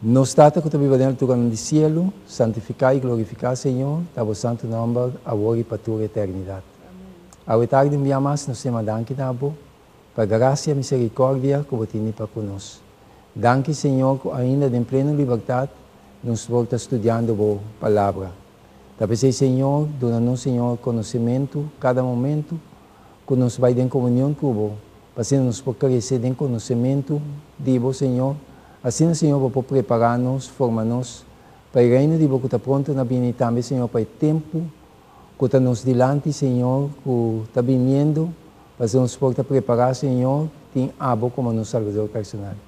Nos Tata ku ta biba den alturanan di sielu, santifiká i glorifiká, Señor, ta bo santu nòmber, awor i pa tur eternidat. Awe tardi un bia mas nos tema danki na bo pa grasia i miserikòrdia ku bo tini pa ku nos. Danki, Señor, ku ainda den pleno libertat nos por ta studiando bo Palabra. Ta p'esei, Señor, duna nos, Señor, konosementu kada momentu ku nos bai den komunion ku bo, pa asina nos por krese den konosementu di bo, Señor. Asina, Señor, bo por prepará nos, forma nos pa e Reino di bo ku ta pronto na bini, i tambe, Señor, pa e tempu ku ta nos dilanti, Señor, ku ta biniendo, pa asina nos por ta prepará, Señor, tin abo komo nos Salbador personal.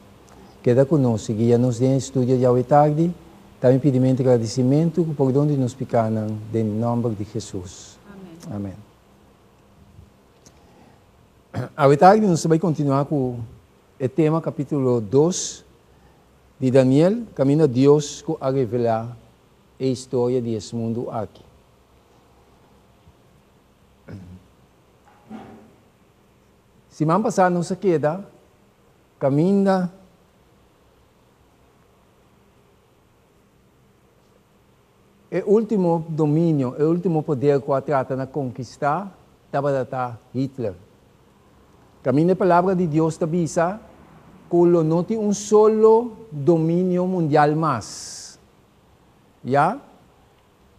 Keda ku nos i guia nos den e estudio di awe tardi. Ta mi pidimentu i gradisimentu ku pordon di nos pikánan den nòmber di Hesus. Amèn. Awe tardi nos ta bai kontinuá ku e tema kapítulo dos di Daniel, kaminda Dios ku a revelá e historia di es mundu aki. Siman pasá nos a keda kaminda E ultimo dominio, e ultimo poder cu a trata na conquista tabata ta Hitler. Caminda e Palabra di Dios ta bisa cu lo no tin un solo dominio mundial mas. Ya.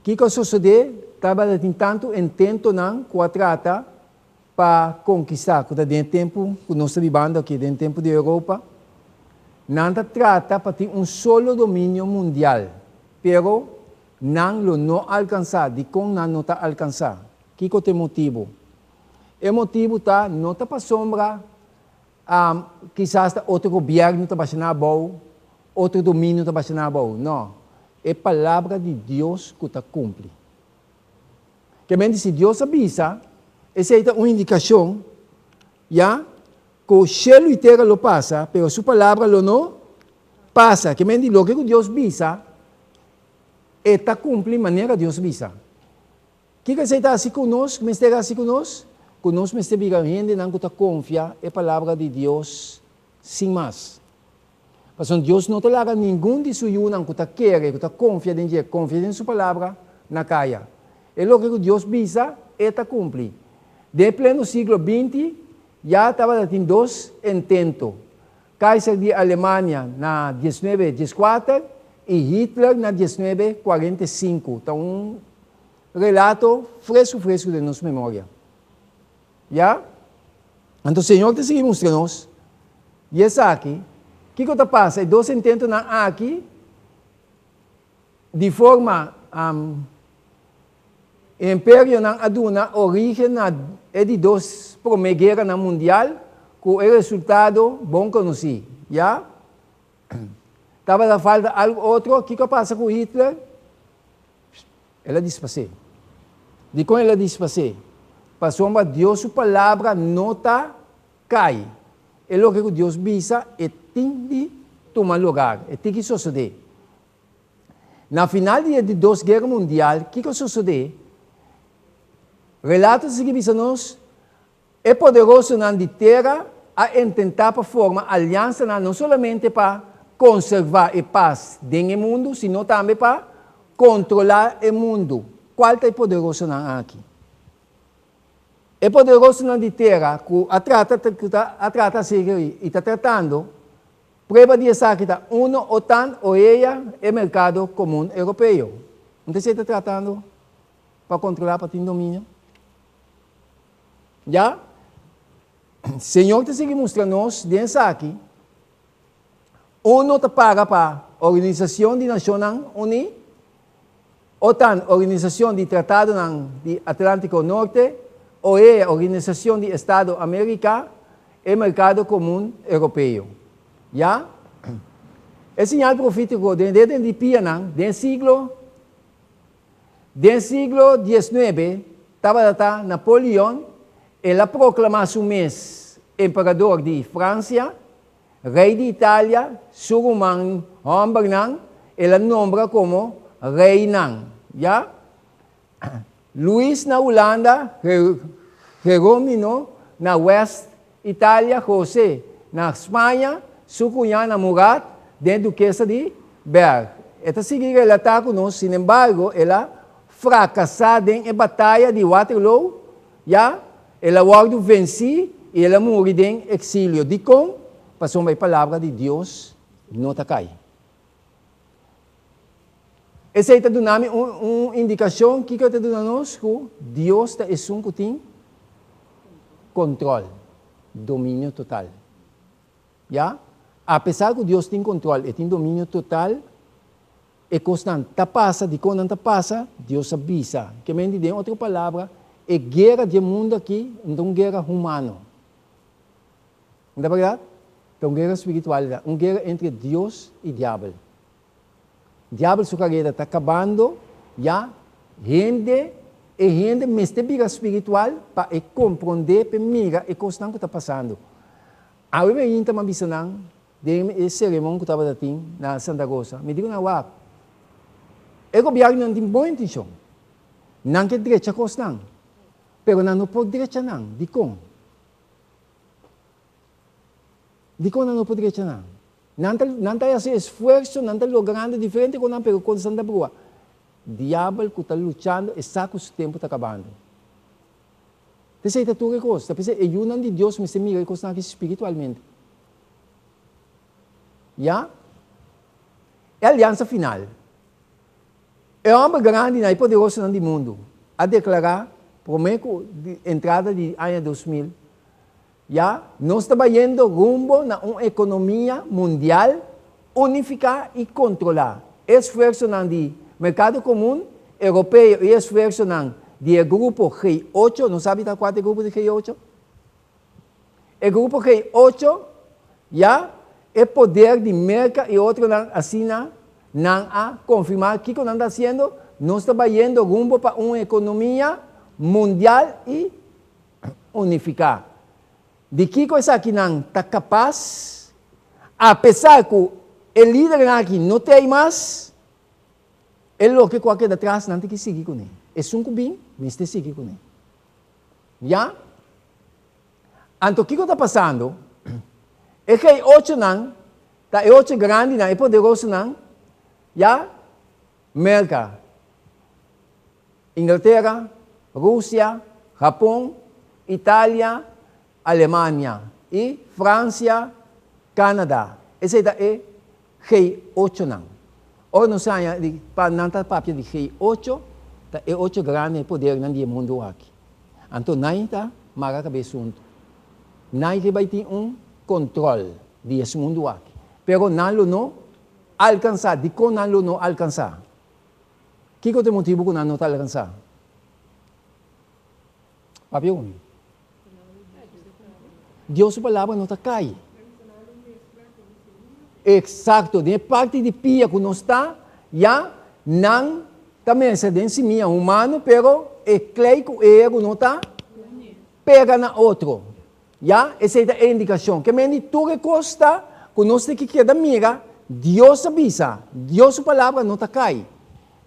Kico a sosode? Tabata tin tanto intentonan cu a trata pa conquista, cu ta den e tempo cu nos ta bibando aki, den e tempo di Europa, nan ta trata pa tin un solo dominio mundial, pero nan lo no alcansa. Dicon nan no ta alcansa? Kico ta e motibo? E motibo ta, no ta pasobra kisas ta otro gobierno ta basha nan abou, otro dominio ta basha nan abou, no, e palabra di Dios cu ta cumpli. Ke men di si Dios a bisa, esei ta un indikashon ya ku shelu i tera lo pasa, pero su palabra lo no pasa. Ke men di loke ku Dios bisa, e ta kumpli manera Dios bisa. Kiko esei ta hasi ku nos, mester hasi ku nos? Ku nos mester bira hendenan ku ta konfia e palabra di Dios sin mas. Pasobra Dios no ta laga ningun di su yunan ku ta kere, ku ta konfia den dje, konfia den su palabra, na kaya. E loke ku Dios bisa, e ta kumpli. Den e pleno siglo binti, ya tabata tin dos intento, Kaiser di Alemania na diesnuebe dieskuater i Hitler na diesnuebe kuarenta i sinku. Ta un relato fresku fresku den nos memoria. Ya? Anto Señor ta sigui mustra nos di esaki. Kiko ta pasa? E dos intentonan aki di forma e imperionan a duna origen na e di dos prome gueranan mundial ku e resultado bon konosí. Ya? Tabata falta algu otro. Kiko a pasa ku Hitler? El a dispas'é. Dikon el a dispas'é? Pasobra Dios su palabra no ta kai. E loke ku Dios bisa, e tin di tuma lugar, e tin ki sosodé. Na final di e di dos guera mundial, kiko a sosodé? Relato ta sigui bisa nos, E poderosonan di tera a intentá pa forma aliansanan no solamente pa konservá e pas den e mundu, sino tambe pa kontrolá e mundu. Kual ta e poderosonan aki? E poderosonan di tera ku a trata ku ta a trata aserka i ta tratando, prueba di esaki ta uno OTAN, OEA, e Merkado Komun Europeo. Un ta esei ta tratando pa kontrolá pa tin dominio? Ya? Señor ta sigui mustra nos den esaki, Uno ta paga pa Organisacion di Nacionnan Uní, OTAN, Organisacion di Tratadonan di Atlantico Norte, OEA, Organisacion di Estado America, e Mercado Comun Europeo. Ya? E señal profetico den den di pianan den siglo Den siglo diesnuebe tabata ta Napoleon, el a proclama su mes emperador di Francia, rey di Italia, su ruman hombernan el a nombra como reynan, ya. Luis na Hulanda, Geromino na West Italia, Jose na Spaña, su cuña na Murat den dukesa di. Berg. E ta sigui relatá ku nos, Sinembargo, el a frakasá den e bataya di Waterloo, ya, el a wòrdu vensí i el a muri den eksilio. Dikon? Pasobra e palabra di Dios no ta kai. Esei ta duna mi un un indikashon, kiko e ta duna nos? Ku Dios ta esun ku tin kontròl, dominio total. Ya, apesar ku Dios tin kontròl, e tin dominio total, e kosnan ta pasa, dikon nan ta pasa, Dios a bisa. Ke menti den otro palabra, e guera di e mundu aki no ta un guera humano. No ta bèrdat? Ta un guera spiritual, ta un guera entre Dios i diabel. Diabel su karera ta kabando, ya, hende, e hende mester bira spiritual pa e komprondé, pa e mira e kosnan ku ta pasando. Awe mi ainda ta bisa nan den e seremon ku tabata tin na Santa Rosa, mi di ku nan, wak, e gobièrnunan tin bon intenshon, nan ke drecha kosnan, pero nan no por drecha nan, dikon? Dikon nan no por drecha nan? Nan ta, nan ta hasi esfuerso, nan ta logrando diferente konan, pero kon Santa Brua? Diabel ku ta luchando, e sa ku su tempu ta kabando. P'esei ta tur e kos. Ta p'esei e yunan di Dios mester mira e kosnan aki spiritualmente. Ya? E aliansa final. E hòmber grandinan i poderosonan di mundu a deklará promé ku entrada di aña 2000, Ya, nos ta bayendo rumbo na un ekonomia mundial unifiká i kontrolá. E esfuersonan di Merkado Komun Europeo i e esfuersonan di e grupo G ocho, nos sabi ta kua ta e grupo di G ocho? E grupo G ocho, ya, e poder di Merka i otronan asina nan a konfirmá kiko nan ta hasiendo, nos ta bayendo rumbo pa un ekonomia mundial i unifiká. Di kiko esakinan ta kapas? Apesar ku e lidernan aki no ta ei mas, e loke ku a keda tras nan tin ki sigui kuné. Esun ku bin mester sigui kuné. Ya? Anto kiko ta pasando? E gei ochonan ta e ocho grandinan, e poderosonan, ya, Merka. Inglatera, Rusia, Hapon, Italia, Alemania i Fransia, Canada. Esei ta e G ochonan. Ora nos haña di pa nan ta papia di G ocho, ta e ocho grandi podernan di e mundu aki. Anto nan ta mara kabes huntu. Nan ke bai tin un control di es mundu aki. Pero nan lo no alcansa. Dikon nan lo no alcansa? Kiko ta e motibu ku nan no ta alkansá? Papia ku mi. Dios su palabra no ta kai. Eksakto, den e parti di pia ku nos ta, ya nan ta mester den simia humano, pero e klei ku e eru no ta pega na otro. Ya, esei ta e indikashon. Ke men di tur e kos ta ku nos tin ki keda mira, Dios a bisa, Dios su palabra no ta kai.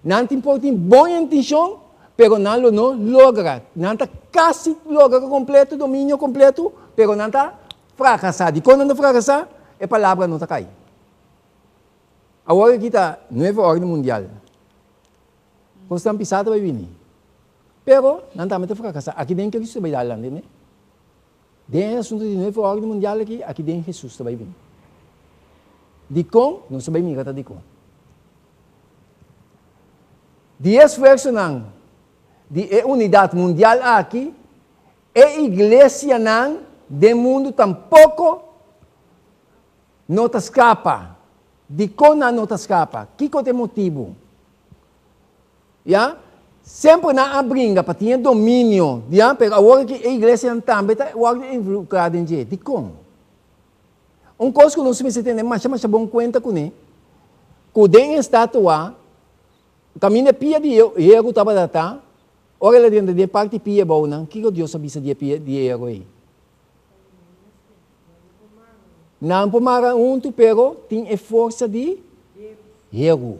Nan tin por tin bon intenshon, pero nan lo no logra. Nan ta kasi logra kompleto, dominio kompleto, pero nan ta frakasá. Dikon nan ta frakasá? E palabra no ta kai. Awor aki ta nuevo orden mundial. Kosnan pisá ta bai bini. Pero nan tambe ta frakasá. Aki den Cristo ta bai dal nan, tende? Den e asuntu di nuevo orden mundial aki, aki den Jesus ta bai bini. Dikon? Nos ta bai mira ta dikon. Di e esfuersonan di e unidat mundial aki, e iglesianan den mundu tampoko no ta skapa. Dikon nan no ta skapa? Kiko ta e motibu? Ya, semper nan a bringa pa tin e dominio, ya, pero awor aki e iglesianan tambe ta wòrdu involukrá den dje. Dikon? Un kos ku nos mester tene masha masha bon kuenta kuné, ku den e estatua, kaminda e pia di heru tabata ta, ora el a drenta den e parti pia abounan, kiko Dios a bisa di e pia di heru ei? Nan por mara huntu, pero tin e forsa di heru.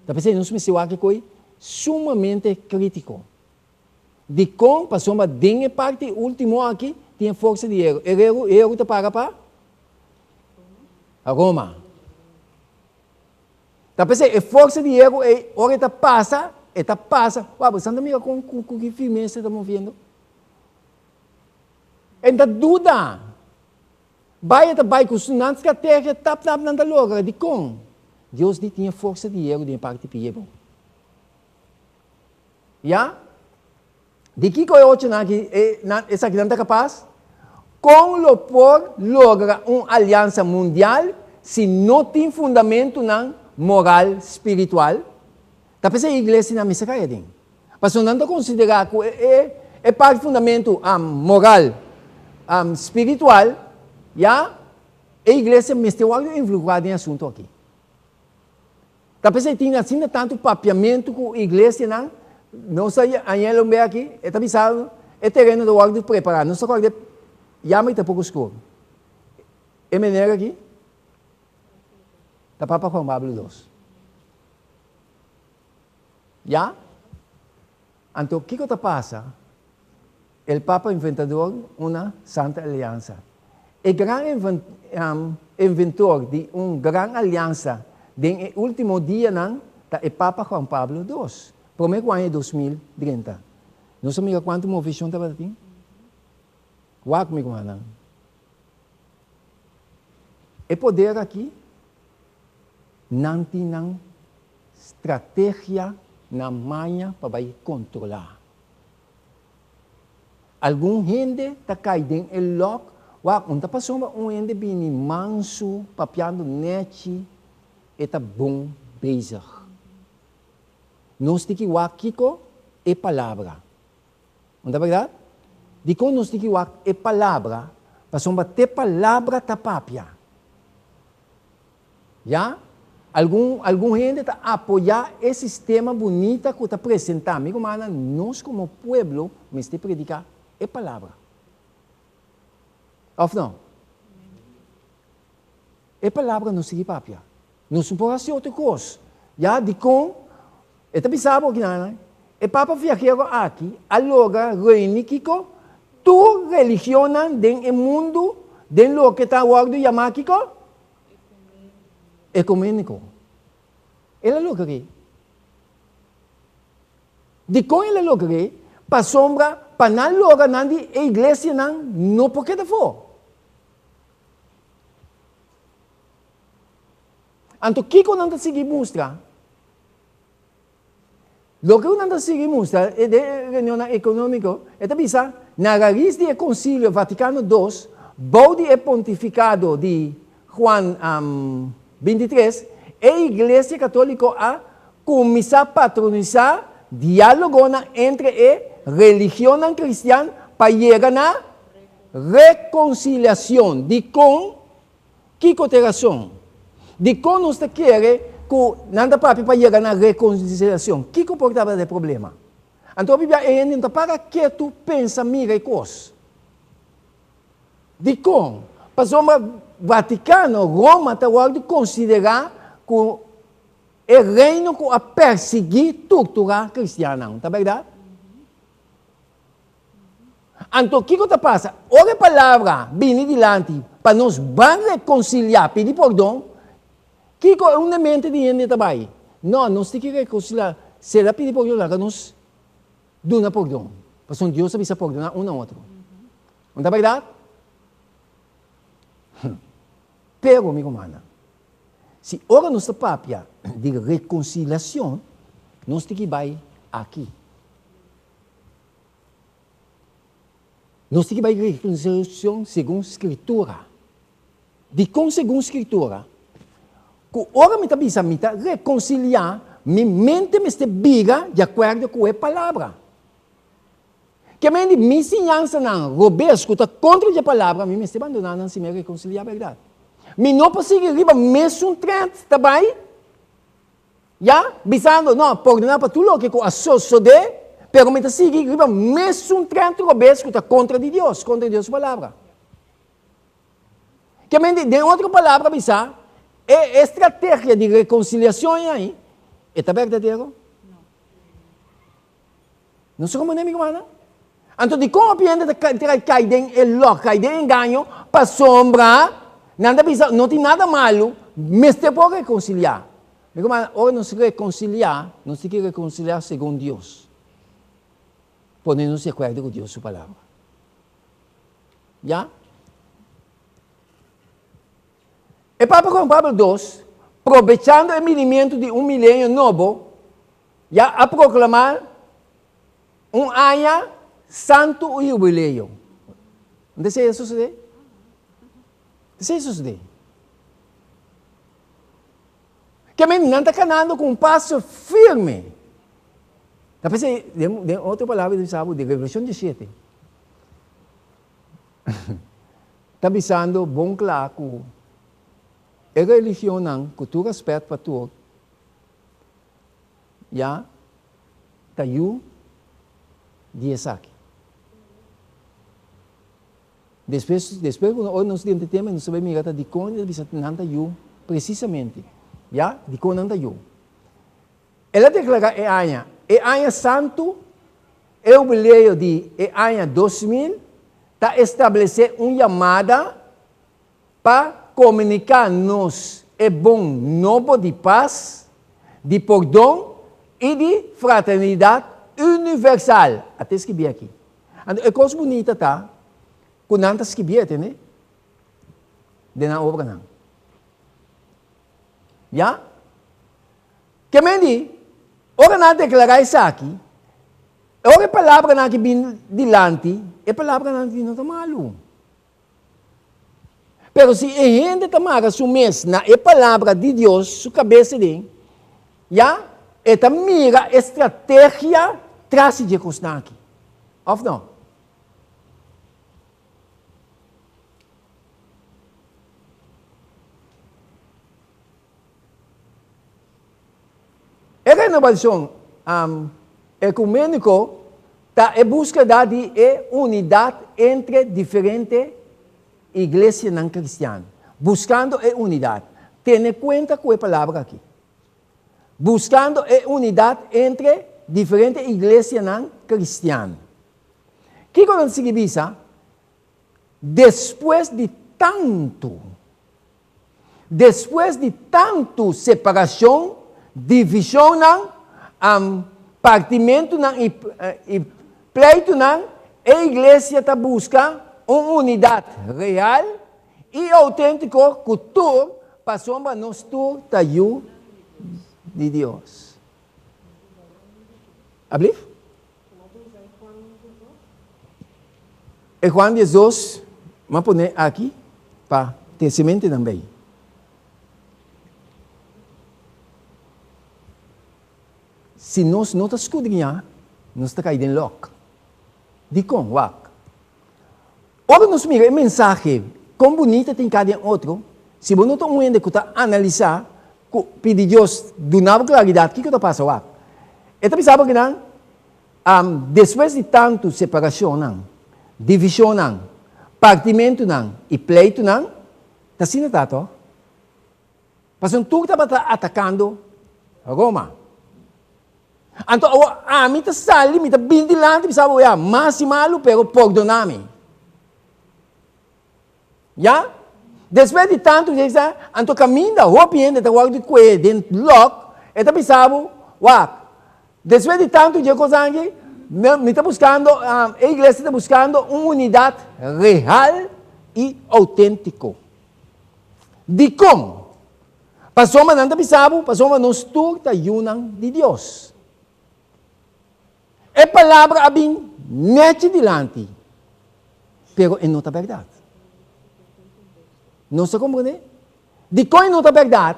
Ta p'esei nos mester wak e koi sumamente kritiko. Dikon? Pasobra den e parti ultimo aki tin e forsa di heru. E heru ta para pa Roma. Ta p'esei e forsa di heru ei, ora e ta pasa, e ta pasa. Wak, bo sa ta mira kon ku ki firmesa e ta moviendo? E no ta duda. Bai e ta bai ku su nan strategia, tap tap nan ta logra. Dikon? Dios di tin e forsa di heru den e parti pie bo. Ya? Di kiko e ochonan aki, e nan, esakinan ta kapas? Kon lo por logra un aliansa mundial si no tin fundamentunan moral spiritual? Ta p'esei e iglesianan mester kai aden. Pasobra nan ta konsiderá ku e e e parti fundamentu moral spiritual, ya, e iglesia mester wòrdu involukrá den e asuntu aki. Ta p'esei tin asina tantu papiamentu ku iglesianan, nos a aña lo mbe aki, e ta bisa e tereno ta wòrdu prepará. Nos ta kòrda yama i ta poko skur. E mener aki ta Papa Juan Pablo dos. Ya? Anto kiko ta pasa? El Papa inventador una Santa Aliansa. E gran inventor di un gran aliansa den e ultimo dianan ta e Papa Juan Pablo dos, prome ku aña 2000 drenta. Nos a mira kuantu moveshon tabata tin? Wak mi rumannan. E poder aki, nan tin nan strategia, nan maña pa bai kontrolá. Algun hende ta kai den e lòk, wak, un ta pasobra un hende bini mansu, papiando nèchi, e ta bon bezig. Nos tin ki wak kiko? E palabra. Un ta bèrdat? Dikon nos tin ki wak e palabra? Pasobra t'e palabra ta papia. Ya, algun algun hende ta apoyá e sistema bunita ku ta presentá. Mi rumannan, nos komo pueblo mester prediká e palabra. Òf no? E palabra no sigui papia. Nos no por hasi otro kos. Ya, dikon? E ta bisa bo kinan, e papa viahero aki a logra reuni kiko? Tur religionnan den e mundu den loke ta wòrdu yamá kiko? Ekuméniko. El a logr'é. Dikon el a logr'é? Pasobra pa nan logra nan di e iglesianan no por keda afó. Anto kiko nan ta sigui mustra? Loke ku nan ta sigui mustra den e reunionnan ekonómiko, e ta bisa, na raís di e Konsilio Vatikano Dos, bou di e pontifikado di Juan 23, e Iglesia Katóliko a kuminsá patronisá diálogonan entre e religionnan kristian pa yega na rekonsiliashon. Dikon? Kiko ta e rason? Dikon nos ta kere ku nan ta papia pa yega na rekonsiliashon? Kiko por tabata e problema? Anto hopi bia e hende no ta para ketu pensa mira e kos. Dikon? Pasobra Vatikano, Roma ta wòrdu konsiderá ku e reino ku a persiguí, torturá kristiannan. Ta bèrdat? Anto kiko ta pasa? Ora e palabra bini dilanti pa nos ban rekonsiliá, pidi pordon, kiko e unda mente di hende ta bai? No, nos tin ki rekonsiliá. Si el a pidi pordon, laga nos duna pordon. Pasobra Dios a bisa pordoná un na otro. No ta bèrdat? Pero, mi rumannan, si ora nos ta papia di rekonsiliashon, nos tin ki bai aki. Nos tin ki bai rekonsiliashon segun Skritura. Dikon segun Skritura? Ku ora mi ta bisa mi ta rekonsiliá, mi mente mester bira di akuerdo ku e Palabra. Ke men di mi siñansanan robes ku ta kontra di e Palabra, mi mester bandoná nan si mi a rekonsiliá bèrdat. Mi no por sigui riba mesun trènt ta bai. Ya, bisando, No, pordoná pa tur loke ku a sosodé, pero mi ta sigui riba mesun trènt robes ku ta kontra di Dios, kontra di Dios su Palabra. Ke men di, den otro palabra bisá, e estrategia di rekonsiliashon ei, e ta berdadero? No sa komo mi rumannan? Anto dikon hopi hende ta trai kai den e lòk, kai den engaño? Pasobra nan ta bisa no tin nada malu, mester por rekonsiliá. Mi ruman, ora nos rekonsiliá, nos tin ki rekonsiliá segun Dios. Pone nos di akuerdo ku Dios su palabra. Ya? E Papa Juan Pablo dos, probechando e minimiento di un milenio nobo, ya a proklamá un aña santu i hubileo. Unda esei a sosodé? Esei a sosodé. Ke men nan ta kanando ku un paso firme. Ta p'esei, den otro palabra ta bisa bo, den Revelashon diesshete, ta bisando bon kla ku e religionnan, ku tur rèspèt pa tur, ya ta yu di esaki. Despues, despues ku ora nos drenta e tema nos ta bai mira ta dikon e ta bisa nan ta yu presisamente. Ya, dikon nan ta yu. El a deklará e aña, e aña santu, e hubileo di e aña 2000, ta establesé un yamada pa komuniká nos e bon nobo di pas, di pordon i di fraternidat universal. A ta skibí aki. Anto e kos bunita ta ku nan ta skibié, tende? Den nan obranan. Ya? Ke men di, ora nan a deklará esaki, ora e palabranan aki bin dilanti, e palabranan aki no ta malu. Pero si e hende ta mara su mes na e palabra di Dios, su kabes aden, ya, e ta mira e strategia tras di dje kosnan aki. Òf no? E renovacion ecumenico ta e buskeda di e unidad entre diferente iglesianan cristian, buscando e unidad. Tene cuenta cu e palabra aki. Buscando e unidad entre diferente iglesianan cristian. Kico nan sigui bisa? Despues di tantu. Despues di tantu separashon, divishonnan, partimentunan i pleitunan, e iglesia ta buska un unidat real i outéntiko ku tur, pasobra nos tur ta yu di Dios. Ablief? E Juan 12, m'a pone aki pa tin sementenan bay. Si nos no ta skudriñá, nos ta kai den lòk. Dikon? Wak. Ora nos mira e mensahe, kon bunita tin ka den otro, si bo no ta un hende ku ta analisá, ku pidi Dios duna bo klaridat, kiko ta pasa? Wak. E ta bisa bo kinan, Despues di tantu separashonnan, divishonnan, partimentunan i pleitunan, ta asina ta to? Pasobra tur tabata atakando Roma. Anto awor ami ta sali, mi ta bin dilanti, mi sa bo, ya, mas i malu, pero pordona mi. Ya? Despues di tantu dje anto kaminda hopi hende ta wòrdu kue den lòk, e ta bisa bo, Wak, despues di tantu dje kos aki, mi ta buskando, e iglesia ta buskando un unidat real i outéntiko. Dikon? Pasobra nan ta bisa bo, pasobra nos tur ta yunan di Dios. E palabra a bin nechi dilanti, pero e no ta bèrdat. Nos ta komprendé? Dikon e no ta bèrdat?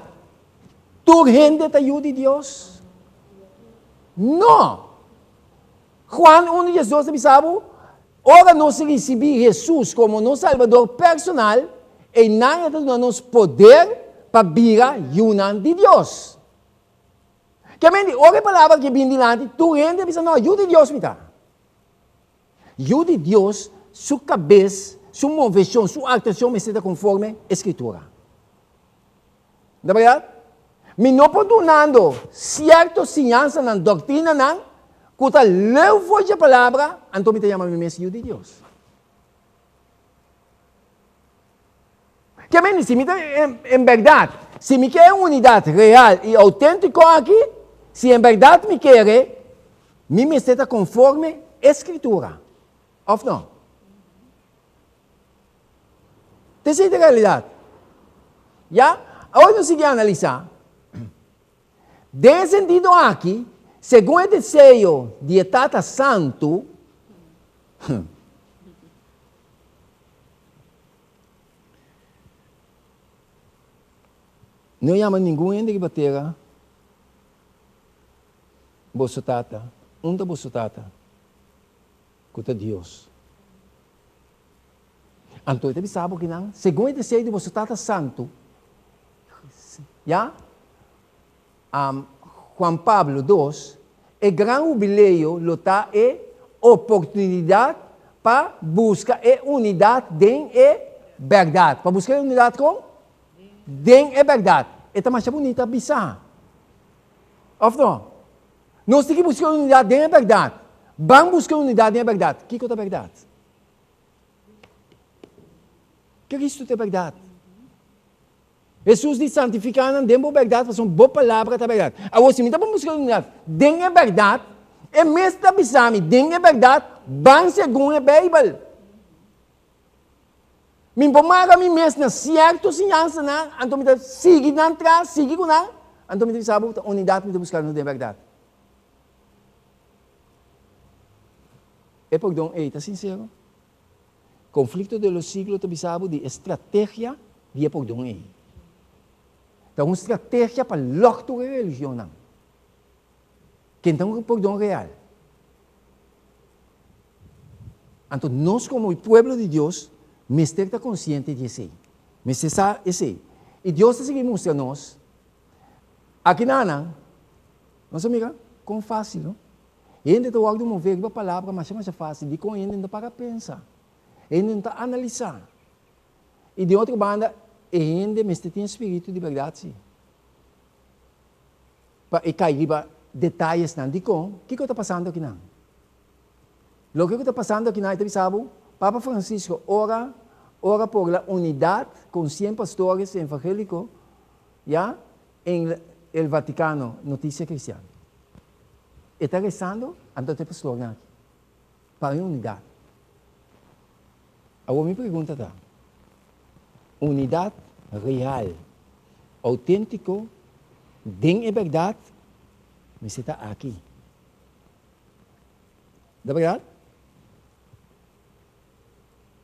Tur hende ta yu di Dios? No! Juan unu 12 ta bisa bo, ora nos risibí Hesus komo nos Salbador personal, einan e ta duna nos poder pa bira yunan di Dios. Ke men di, ora e palabra aki bin dilanti, tur hende a bisa, No, yu di Dios mi ta. Yu di Dios, su kabes, su moveshon, su aktuashon mester ta konforme e Skritura. Ta bèrdat? Mi no por dunando sierto siñansanan, doktrinanan, ku ta leu for dje palabra, anto mi ta yama mi mes yu di Dios. Ke men di, si mi ta en bèrdat. Si mi ke e unidat real i outéntiko aki, si en bèrdat mi kere, mi mester ta konforme e Skritura, òf no? Ta esei ta e realidat. Ya? Awor nos sigui analisá. Den e sentido aki, segun e deseo di e Tata Santu, No yama ningun hende riba tera boso tata, un ta boso tata, ku ta Dios. Anto e ta bisa bo kinan, segun e deseo di boso Tata Santu, ya, Juan Pablo dos, e gran hubileo lo ta e oportunidat pa buska e unidat den e bèrdat. Pa buska e unidat kon? Den e bèrdat. E ta masha bunita bisa. Òf no? Nos tin ki buska e unidat den e bèrdat. Ban buska e unidat den e bèrdat. Kiko ta bèrdat? Kristu ta e bèrdat. Hesus di, Santifiká nan den bo bèrdat, pasobra bo palabra ta bèrdat. Awor, si mi ta buska unidat den e bèrdat, e mes ta bisa mi den e bèrdat, ban segun e Beibel. Mi por mara mi mes na sierto siñansanan, anto mi ta sigui nan tras, sigui ku nan, anto mi ta bisa bo, ta unidat mi ta buska den bèrdat. E pordon ei ta sinsero? Conflicto de los siglos ta bisa bo di e strategia di e pordon ei. Ta un strategia pa lòk tur e religionnan. Ken ta un pordon real? Anto nos komo e pueblo di Dios mester ta konsiente di esei. Mester sa esei. I Dios ta sigui mustra nos akinanan, nos a mira kon fásil, no? Hende ta wòrdu move riba palabra masha masha fásil, dikon hende no ta para pensa? Hende no ta analisá. I di otro banda, e hende mester tin e spiritu di bèrdat sí, pa e kai riba detayesnan. Dikon? Kiko ta pasando akinan? Loke ku ta pasando akinan, e ta bisa bo, Papa Francisco ora ora por la unidad con cien pastores evangélico, ya, en el Vaticano, Noticia Cristiana. E ta rezando, anto ta e pastornan aki, pa e unidat. Awor mi pregunta ta, unidat real, autentiko, den e bèrdat, mester ta aki. Ta bèrdat?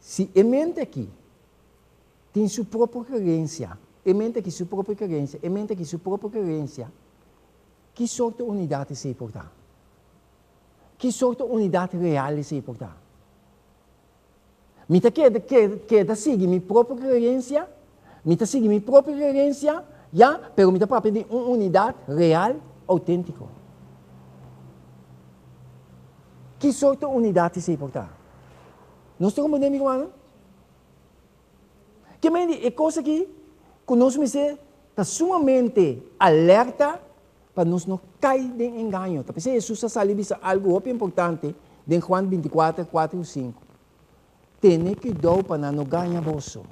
Si e mente aki tin su propio kerensia, e mente aki su propio kerensia, e mente aki su propio kerensia, Ki sorto unidat esei por ta? Ki sorto unidat real esei por ta? Mi ta keda keda sigui mi propio creencia, mi ta sigui mi propio creencia, ya, pero mi ta papia di un unidat real, autentico. Ki sorto unidat esei por ta? Nos ta comprende mi rumannan? Ke men di e kos aki ku nos mester ta sumamente alerta pa nos no kai den engaño. Ta p'esei Hesus a sali bisa algu hopi importante den Juan bintikuater, kuater ku sinku, Tene kuidou pa nan no gaña boso.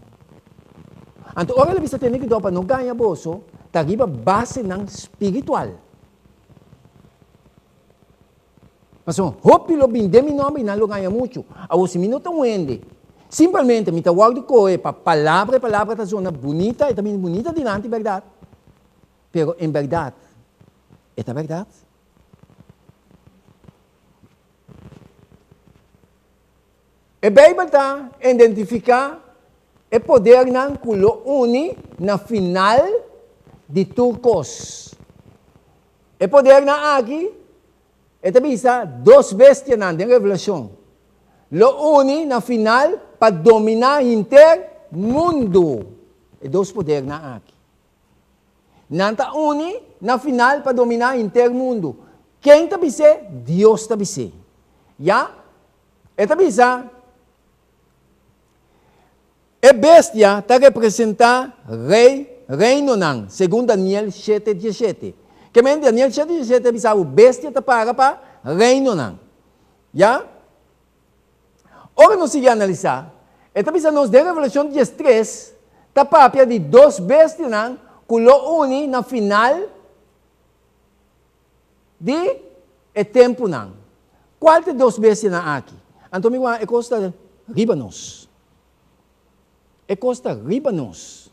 Anto ora el a bisa tene kuidou pa no gaña boso, ta riba basenan spiritual. Pasobra hopi lo bin den mi nomber i nan lo gaña muchu. Awor, si mi no ta un hende, simpelmente mi ta wòrdu kohe pa palabra, e palabra ta zona bunita, e ta bini bunita dilanti, bèrdat? Pero en bèrdat, e ta bèrdat? E Beibel ta identifiká e podernan ku lo uni na final di tur kos. E podernan aki, e ta bisa dos bestianan den Revelashon, lo uni na final pa dominá henter mundu. E dos podernan aki. Nan ta uni na final pa dominá henter mundu. Ken ta bis'é? Dios ta bis'é. Ya, e ta bisa, E bestia ta representá rei, reinonan, segun Daniel shete diesshete. Ke men Daniel shete diesshete ta bisa bo bestia ta para pa reinonan. Ya? Ora nos sigui analisá, e ta bisa nos den Revelashon diestres ta papia di dos bestianan. ku lo uni na final di e tempunan. Kual ta e dos bestianan aki? Anto mi wak e kos ta riba nos. E kos ta riba nos.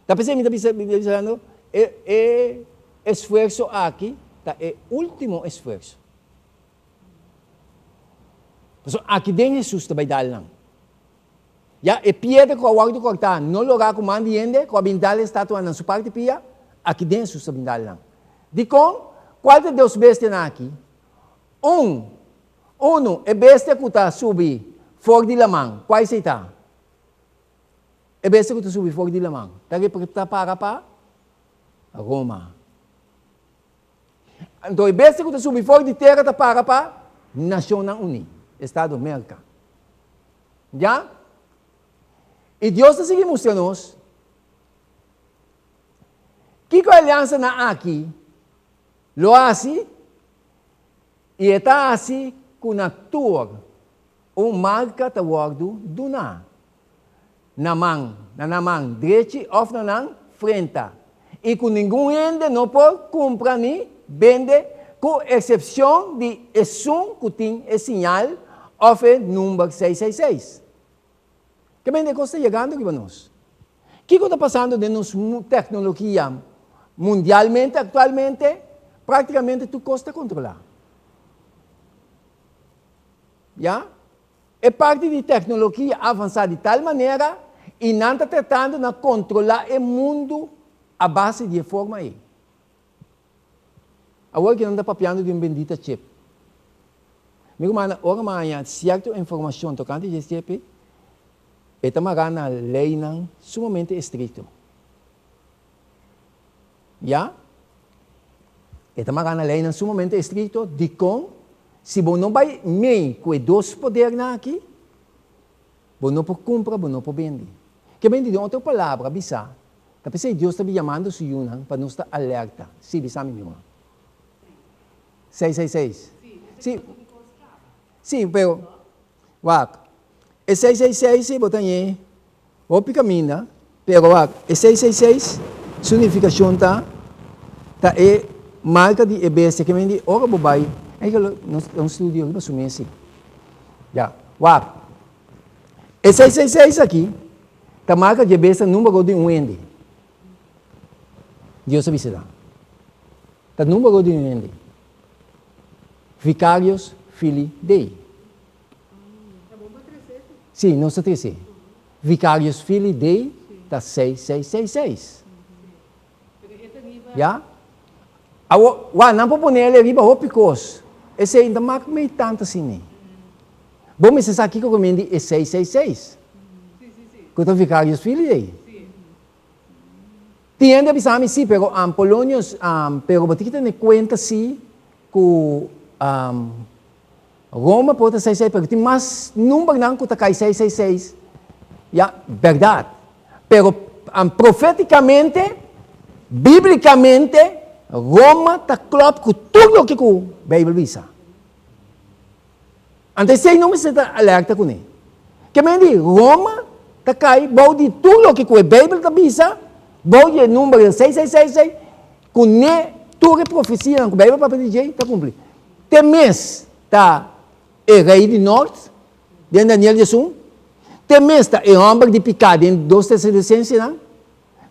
Ta p'esei mi ta bisa mi ta bisando e e esfuerso aki ta e ultimo esfuerso. Pasobra aki den Hesus ta bai dal nan. Ya e piedra ku a wòrdu kòrtá no lográ ku man di hende ku a bin dal e statuanan na su parti pia, aki den Hesus ta bin dal nan. Dikon? Kual ta e dos bestianan aki? Un, unu, e bestia ku ta subi for di laman, kua esei ta? E bestia ku ta subi for di laman ta ta para pa Roma. Anto e bestia ku ta subi for di tera ta para pa Nashonnan Uní, Estado Merka. Ya? I Dios ta sigui mustra nos kiko e aliansanan aki lo hasi, i e ta hasi ku na tur un marka ta wòrdu duná, na man, na nan man drechi òf na nan frenta, i ku ningun hende no por kumpra ni bende ku eksepshon di esun ku tin e siñal òf e number 666. Ke bende kos ta yegando riba nos? Kiko ta pasando den nos teknologia mundialmente aktualmente? Praktikamente tur kos ta kontrolá. Ya? E parti di teknologia a avansá di tal manera i nan ta tratando na kontrolá e mundu a base di e forma ei. Awor ki nan ta papiando di un bendita chip. Mi rumannan, ora mi a haña sierto informashon tokante di e chip ei, e ta mará na leinan sumamente estrikto. Ya. E ta mará na leinan sumamente estrikto. Dikon? Si bo no bai mei ku e dos podernan aki, bo no por kumpra, bo no por bende. Ke bende den otro palabra bisa, ta p'esei Dios ta bin yamando su yunan pa nos ta alerta. Sí, bisa mi, mi ruman. 666. Sí, sí, pero, wak, e 666 sí bo ta ñe Hopi kaminda, pero wak, e 666 su nifikashon ta, ta e marka di e bestia ke men di ora bo bai, eikel nos ta un studio riba su mes si. Ya, wak, e 666 aki ta marka di e bestia numero di un hende. Dios a bisa nan. Ta numero di un hende. Vicarius Filii Dei. Sí, nos ta trese. Vicarius Filii Dei ta 6666. Ya? Awor, wak, nan por pone el riba hopi kos. Esei no ta mak mei tantu asina. Bo mester sa kiko ku men di e 666. Ku ta Vicarius Filii Dei. Tin hende a bisa mi, sí, pero Polonius, pero bo tin ki tene kuenta sí ku Roma por ta seis seis, pero tin mas numbernan ku ta kai seis seis seis. Ya, bèrdat. Pero profétikamente, bíblikamente, Roma ta klòp ku tur loke ku Beibel bisa. Anto esei no mester ta alerta kuné. Ke men di Roma ta kai bou di tur loke ku e Beibel ta bisa, bou di e numbernan seis seis seis seis, kuné tur e profesianan ku Beibel papia di dje ta kumpli. Te mes ta e rei di nort den Daniel 11, te mes ta e hòmber di piká den 2 Tesalonisensenan,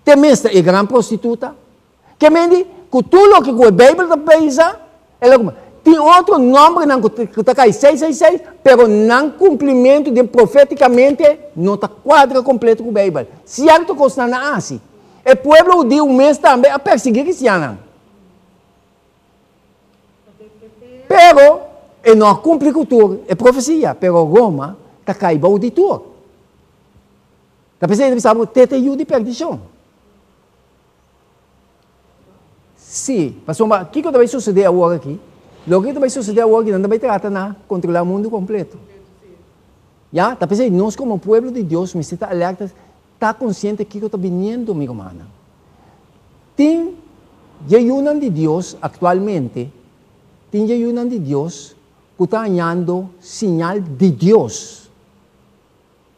te mes ta e gran prostituta. Ke men di ku tur loke ku e Beibel ta bisa, el a kumpli. Tin otro nòmbernan ku ta kai 666, pero nan kumplimentu den profétikamente no ta kuadra kompleto ku Beibel. Sierto kosnan nan a hasi. E pueblo hudiu mes tambe a persiguí kristiannan. Pero, e no a kumpli ku tur e profesia, pero Roma ta kai bou di tur. Ta p'esei ta bisa bo, te ta e yu di perdishon. Sí, pasobra kiko ta bai sosodé awor aki? Loke ta bai sosodé awor aki, nan ta bai trata na kontrolá mundu kompleto. Ya, ta p'esei nos komo pueblo di Dios mester ta alerta, ta konsiente kiko ta biniendo, mi rumannan. Tin dje yunan di Dios aktualmente, tin dje yunan di Dios ku ta hañando siñal di Dios,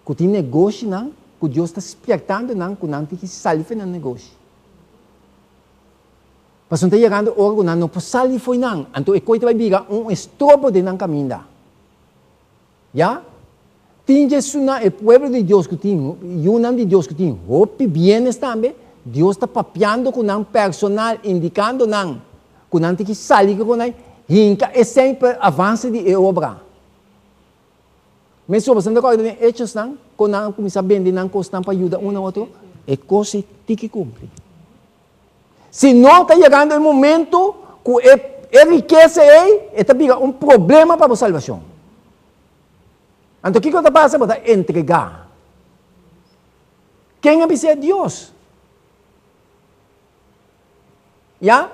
ku tin negoshinan ku Dios ta spiertando nan ku nan tin ki sali for nan negoshi. Pasobra ta yegando ora ku nan no por sali fo'i nan, anto e koi ta bai bira un estrobo den nan kaminda. Ya? Tin dje na e pueblo di Dios ku tin yunan di Dios ku tin hopi bienes tambe, Dios ta papiando ku nan personal, indikando nan ku nan tin ki sali ku nan, hinka esei pa avanse di e obra. Mesora, boso no ta kòrda den Hechosnan kon nan a kuminsá bende nan kosnan pa yuda un na otro? E kos ei tin ki kumpli. Si no, ta yegando e momento ku e e rikesa ei e ta bira un problema pa bo salbashon. Anto kiko ta pasa? Bo ta entregá. Ken a bis'é? Dios. Ya?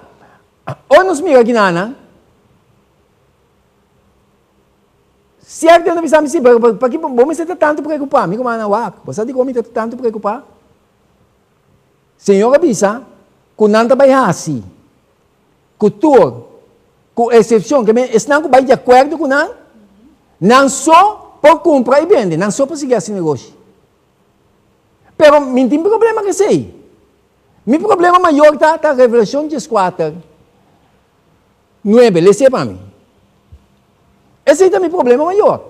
Ora nos mira kinanan, sierto nan ta bisa mi, si, pero paki bo mester ta tantu preokupá? Mi rumannan, wak, bo sa dikon mi ta tantu preokupá? Señor a bisa ku nan ta bai hasi ku tur, ku eksepshon, ke men esnan ku bai di akuerdo ku nan, nan so por kumpra i bende, nan so por sigui hasi negoshi. Pero mi no tin problema ku esei. Mi problema mayor ta ta Revelashon dieskuater, nuebe, lese pa mi. Esei ta mi problema mayor.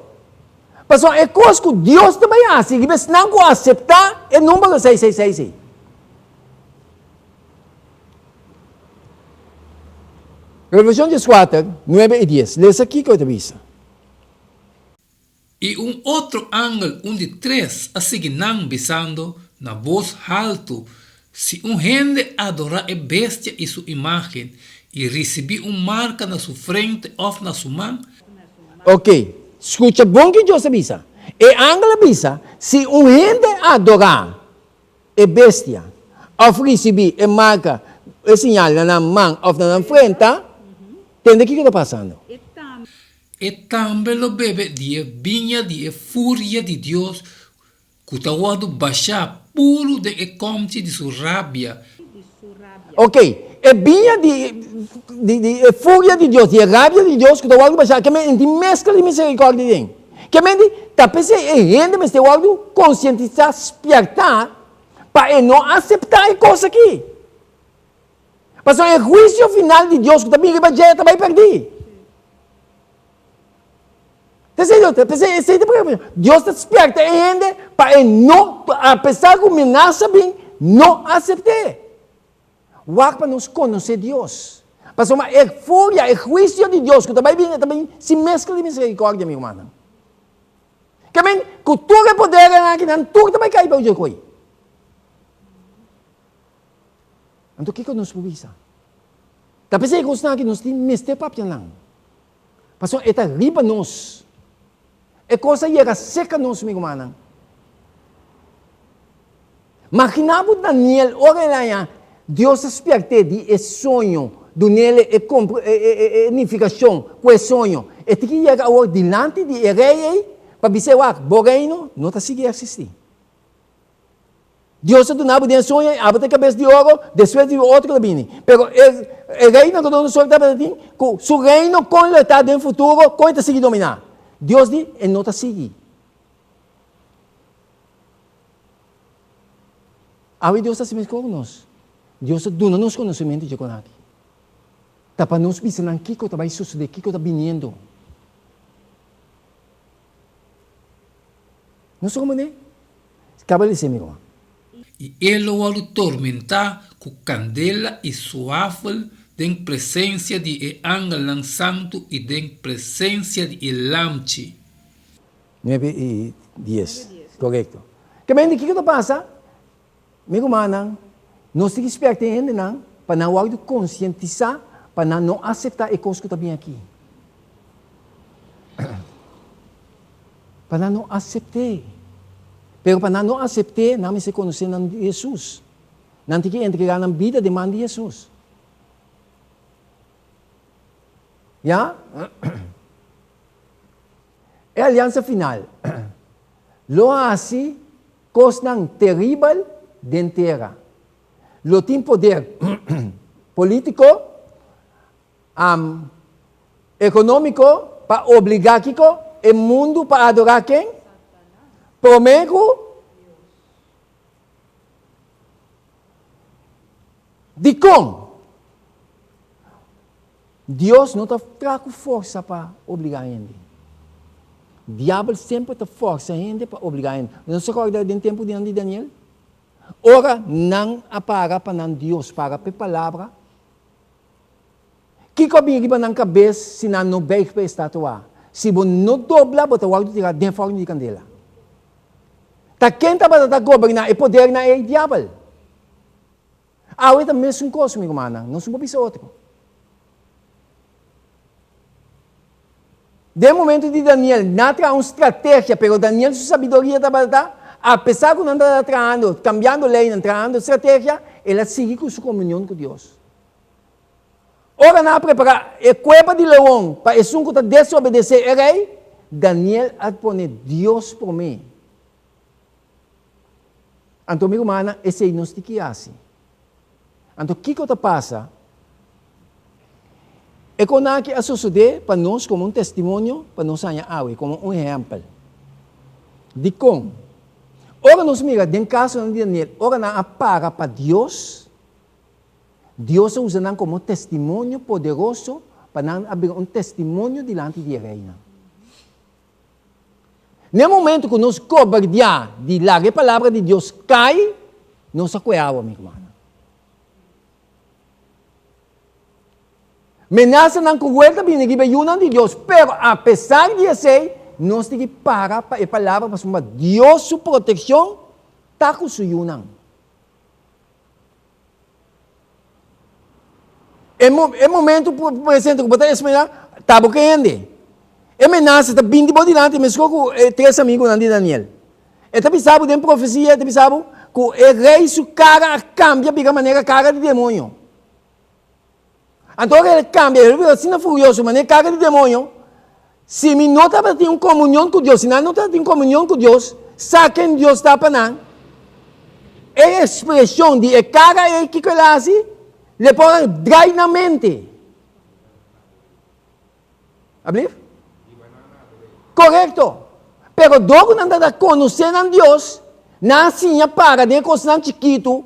Pasobra e kos ku Dios ta bai hasi riba esnan ku aseptá e número 666 ei. Revelashon dieskuater, nuebe i dies, lesa kiko e ta bisa. I un otro angel, un di tres, a sigui nan, bisando na bos haltu, Si un hende adorá e bestia i su imágen, i risibí un marka na su frente òf na su man, Ok, skucha bon ki Dios a bisa. E angel a bisa, Si un hende adorá e bestia òf risibí e marka, e siñal na nan man òf na nan frenta, tende kiko ta pasando. E tambe lo bebe di e biña di e furia di Dios ku ta wòrdu bashá puru den e kòmchi di su rabia. Ok, e biña di di e furia di Dios, di e rabia di Dios ku ta wòrdu bashá, ke men tin meskla di miserikòrdia den. Ke men di, ta p'esei e hende mester wòrdu konsientisá, spièrtá, pa e no aseptá e kos aki. Pasobra e huisio final di Dios ku ta bin riba dje ta bai pèrdí. P'esei Dios ta, p'esei esei ta preocupa. Dios ta spièrta e hende pa e no, apesar ku menasa bin, no asept'é. Wak pa nos konosé Dios. Pasobra e furia, e huisio di Dios ku ta bai bin, e ta bin sin meskla di miserikòrdia, mi rumannan. Ke men, ku tur e podernan aki, nan tur ta bai kai bou dje koi. Anto kiko nos por bisa? Ta p'esei kosnan aki nos tin mester papia nan. Pasobra e ta riba nos. E kos a yega serka nos, mi rumannan. Magina bo Daniel ora el haña Dios a spièrt'é di e soño, dun'el e e nifikashon ku e soño. E tin ki yega awor dilanti di e rei ei pa bis'é, Wak, bo reino no ta sigui eksistí. Dios a duna bo den soño i abo ta e kabes di oro, despues di bo otro lo bini. Pero e e rei Nabucodonosor tabata tin ku su reino kon lo ta den futuro, kon e ta sigui dominá. Dios di, e no ta sigui. Awe Dios ta hasi meskos ku nos. Dios a duna nos konosementu dje kon aki. Ta pa nos bisa nan kiko ta bai sosodé, kiko ta biniendo. No sa como ne? Caba lesa mi ruman. I e lo wòrdu tormentá ku kandela i suafel den presensia di e angelnan santu i den presensia di e Lamchi. Nuebe i dies, korekto. Ke men di kiko ta pasa? Mi rumannan, nos tin ki spèrta e hendenan pa nan wòrdu konsientisá pa nan no aseptá e kos ku ta bin aki. Pa nan no asept'é. Pero pa nan no asept'é, nan mester konosé nan Hesus. Nan tin ki entregá nan bida den man di Hesus. Ya? E aliansa final lo hasi Kosnan teribel den tera. Lo tin poder polítiko, ekonómiko pa obligá kiko? E mundu pa adorá ken? Promé ku Dikon? Dios no ta traha ku forsa pa obligá hende. Diabel semper ta forsa hende pa obligá hende. Nos ta kòrda den tempu dinan di Daniel? Ora nan a para pa nan Dios, para pa e palabra, kiko a bin riba nan kabes si nan no bèig pa e estatua? Si bo no dobla, bo ta wòrdu tirá den fòrnu di kandela. Ta ken tabata ta goberná e podernan ei? Diabel. Awe ta mesun kos, mi rumannan, nos no por bisa otro. Den momento di Daniel, nan a traha un strategia, pero Daniel su sabiduria tabata, apesar ku nan tabata trahando, kambiando leinan, trahando strategia, el a sigui ku su komunion ku Dios. Ora nan a prepará e kueba di leon pa esun ku ta desobedesé e rei, Daniel a pone Dios promé. Anto mi rumannan, esei nos tin ki hasi. Anto kiko ta pasa? E kon aki a sosodé pa nos komo un testimonio pa nos haña awe, komo un ehèmpel. Dikon? Ora nos mira den kasonan di Daniel, ora nan a para pa Dios, Dios a usa nan komo testimonio poderoso pa nan a bira un testimonio dilanti di e reinan. N'e momento ku nos kobardiá di laga e Palabra di Dios kai, nos a kue awa, mi rumannan. Menasanan kruel ta bini riba e yunan di Dios, pero apesar di esei, nos tin ki para pa e Palabra pasobra Dios su protekshon ta ku su yunan. E, mo, e momento presente ku bo ta esperá, ta bo kende. E menasa ta binti bo dilanti, meskos ku e tres amigunan di Daniel. E ta bisa bo den profesia, e ta bisa bo ku e rei su kara a kambia bira manera kara di demoño. Anto ora el kambia, el bira asina furioso manera kara di demoño, si mi no tabatin un komunion ku Dios, si nan no tabatin komunion ku Dios, sa ken Dios ta pa nan? E ekspreshon di e kara ei, kiko el a hasi? Le por a drai nan mente. Ablief? Korekto. Pero dor ku nan tabata konosé nan Dios, nan a siña para den e kosnan chikitu,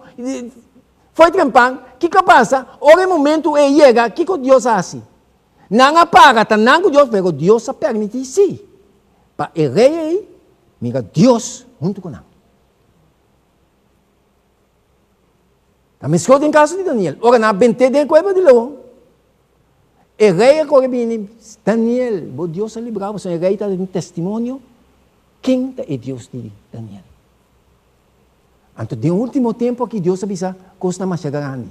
Fo'i trempan, kiko a pasa? Ora e momentu ei yega, kiko Dios a hasi? Nan a para ta nan ku Dios, pero Dios a permití sí pa e rei ei mira Dios huntu ku nan. Ta meskos den kaso di Daniel. Ora nan a bent'é den e kueba di leon, e rei a kore bini, Daniel, bo Dios a libra bo. E rei ta den testimonio ken ta e Dios di Daniel. Anto den ultimo tempu aki Dios a bisa kosnan masha grandi.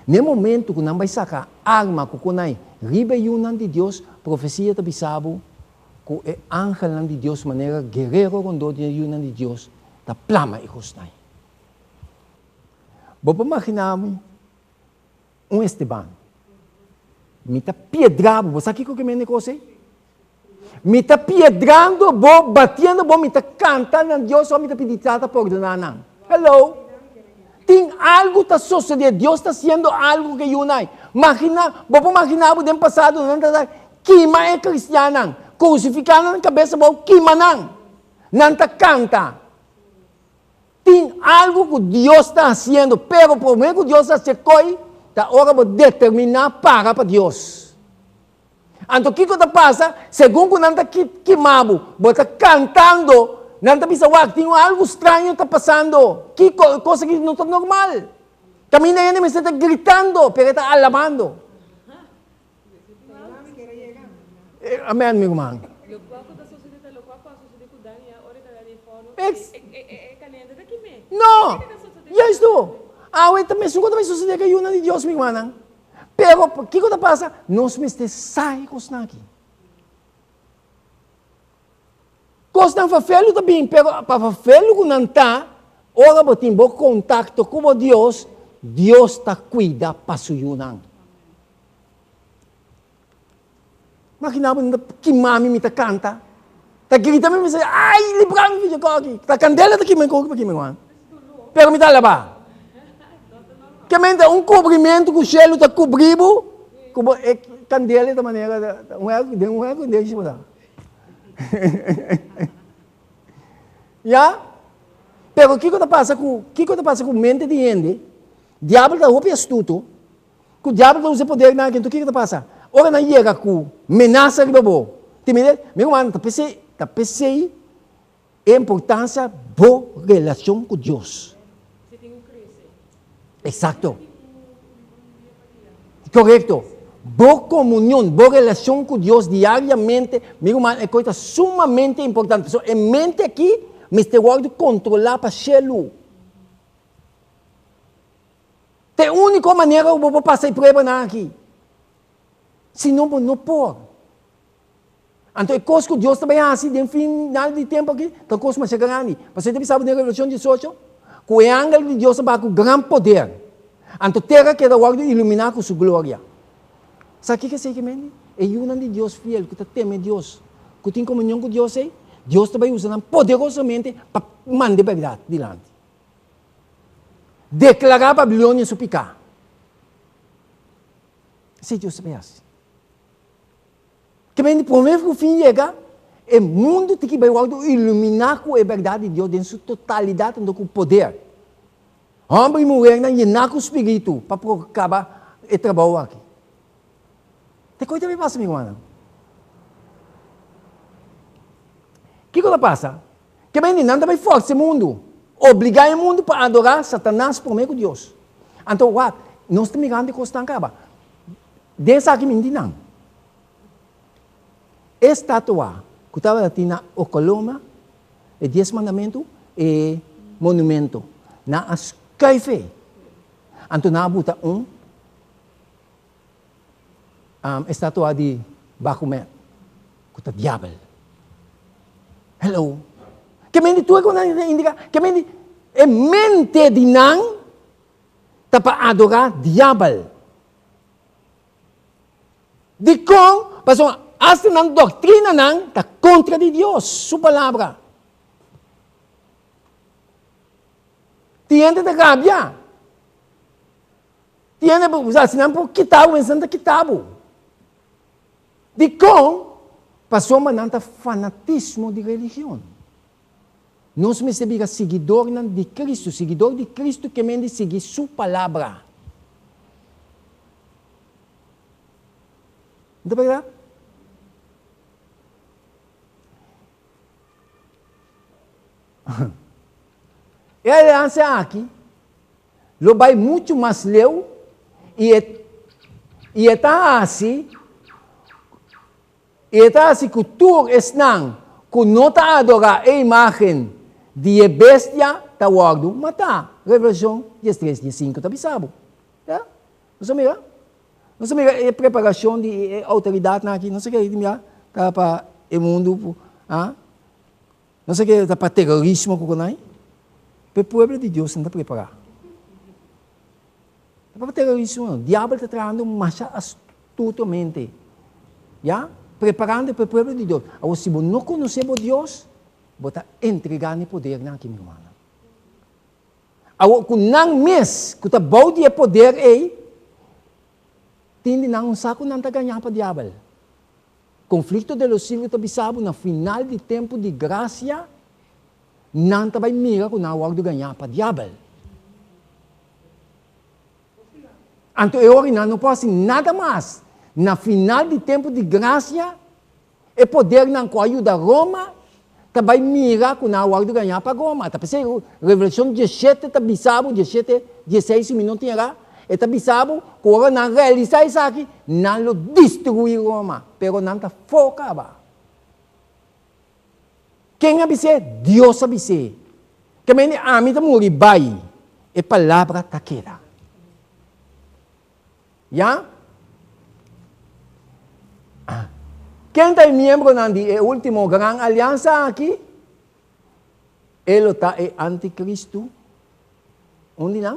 Na e momentu ku nan bai saka arma ku konai riba e yunan di Dios, profesia ta bisa bo ku e angelnan di Dios manera guerero rondó di e yunan di Dios ta plama e kosnan. Bo por magina mi un Esteban. Mi ta piedra bo. Bo sa kiko ke mende kos ei? Mi ta piedrando bo, batiendo bo, mi ta kanta na Dios ora mi ta pidi Tata pordona nan. Hello! Tin algu ta sosode, Dios ta hasiendo algu ke yunai. Magina, bo por magina bo den pasado nan ta kima e kristiannan, krusifika nan kabes abou, kima nan. Nan ta kanta. Tin algu ku Dios ta hasiendo, pero promé ku Dios hasi e koi, ta ora bo determiná para pa Dios. Anto kiko ta pasa? Segun ku nan ta kima bo, bo ta kantando, nan ta bisa, Wak, tin algu straño ta pasando. Kiko? E kos aki no ta normal. Kaminda hende mester ta gritando, pero e ta alabando. Amen, mi ruman. No! Juist tu. Awe ta mesun ku ta bai sosodé ku e yunan di Dios, mi rumannan. Pero, kiko ta pasa? Nos mester sa e kosnan aki. Kosnan fafelu ta bin, pero pa fafelu ku nan ta, ora bo tin bo kontakto ku bo Dios, Dios ta kuida pa su yunan. Magina bo ta kima mi, mi ta kanta, ta grita mi, mi sa, ai, libra mi di koki. Ta kandela ta kima mi koki pa kima mi. Pero mi ta alabá. Ke mente un kubrimentu ku shelu ta kubri bo, ku bo e kandela ta manera un air den un air condition bo ta. Ya? Pero kiko ta pasa ku kiko ta pasa ku mente di hende? Diabel ta hopi astuto. Ku diabel ta usa e podernan aki, enton kiko ta pasa? Ora nan yega ku menasa riba bo, ti mira, mi ruman, ta p'esei, ta p'esei e importansia bo relashon ku Dios. Eksakto. Korekto. Bo komunion, bo relashon ku Dios diariamente, mi ruman, e kos ta sumamente importante. Pasobra e mente aki mester wòrdu kontrolá pa shelu. Ta e úniko manera ku bo por pasa e pruebanan aki. Si no, bo no por. Anto e kos ku Dios ta bai hasi den final di tempu aki ta un kos masha grandi. Pasobra e ta bisa bo den Revelashon diesocho ku e angel di Dios a baha ku gran poder. Anto tera keda wòrdu iluminá ku su gloria. Sa kiko esei ke mende? E yunan di Dios fiel ku ta teme Dios, ku tin komunion ku Dios ei, Dios ta bai usa nan poderosamente pa manda e bèrdat dilanti. Deklará Babilonia su piká. Esei Dios ta bai hasi. Ke men di promé ku fin yega, e mundu tin ki bai wòrdu iluminá ku e bèrdat di Dios den su totalidat anto ku poder. Hòmber i muhernan yená ku spiritu pa por kaba e trabou aki. Te koi ta bai pasa, mi rumannan? Kiko ta pasa? Ke men di nan ta bai fòrsa e mundu, obligá e mundu pa adorá Satanas promé ku Dios. Anto wak, nos ta mirando e kosnan kaba. Den esaki mi di nan, e statua ku tabata tin na Okoloma, e Dies Mandamentu, e monumento, nan a skuif ei. Anto nan a buta un estatua di Bakumet, ku ta diabel. Hello. Ke men di tur e kosnan ta indiká, ke men di e mente di nan ta pa adorá diabel. Dikon? Pasobra asta nan doktrinanan ta kontra di Dios su palabra. Tin hende ta rabia. Tin hende por bisa, si nan por kita bo, nan ta kita bo. Dikon? Pasobra nan ta fanatismo di religion. Nos mester bira siguidornan di Cristo. Siguidor di Cristo ke men di sigui Su palabra. No ta berdad? E aliansa aki lo bai muchu mas leu i e i e ta hasi I e ta hasi ku tur esnan ku no ta adorá e imágen di e bestia ta wòrdu matá. Revelashon diestres diesinku ta bisa bo. Ya? Nos a mira? Nos a mira e preparashon di e outoridatnan aki? Nos a kere di mira ta pa e mundu, ah? Nos a kere ta pa terorismo ku konai? Pa e pueblo di Dios nan ta prepará. Ta pa terorismo no. Diabel ta trahando masha astutamente. Ya? Preparando pa e pueblo di Dios. Awor, si bo no konosé bo Dios, bo ta entregá na e podernan aki, mi rumannan. Awor, ku nan mes ku ta bou di e poder ei, tin di nan un sa ku nan ta gañá pa diabel. Konflikto de los siglos ta bisa bo na final di tempu di grasia, nan ta bai mira ku nan a wòrdu gañá pa diabel. Anto e ora nan no por hasi nada mas. Na final di tempu di grasia, e podernan ku a yuda Roma ta bai mira ku nan a wòrdu gañá pa Roma. Ta p'esei Revelashon diesshete ta bisa bo, diesshete, dieseis si mi no tin erá, e ta bisa bo ku ora nan realisá esaki, nan lo destruí Roma, pero nan ta fo kaba. Ken a bis'é? Dios a bis'é. Ke mende ami ta muri bai, e palabra ta keda. Ya? Ken ta e miembronan di e último gran aliansa aki? E lo ta e antikristu? Un di nan?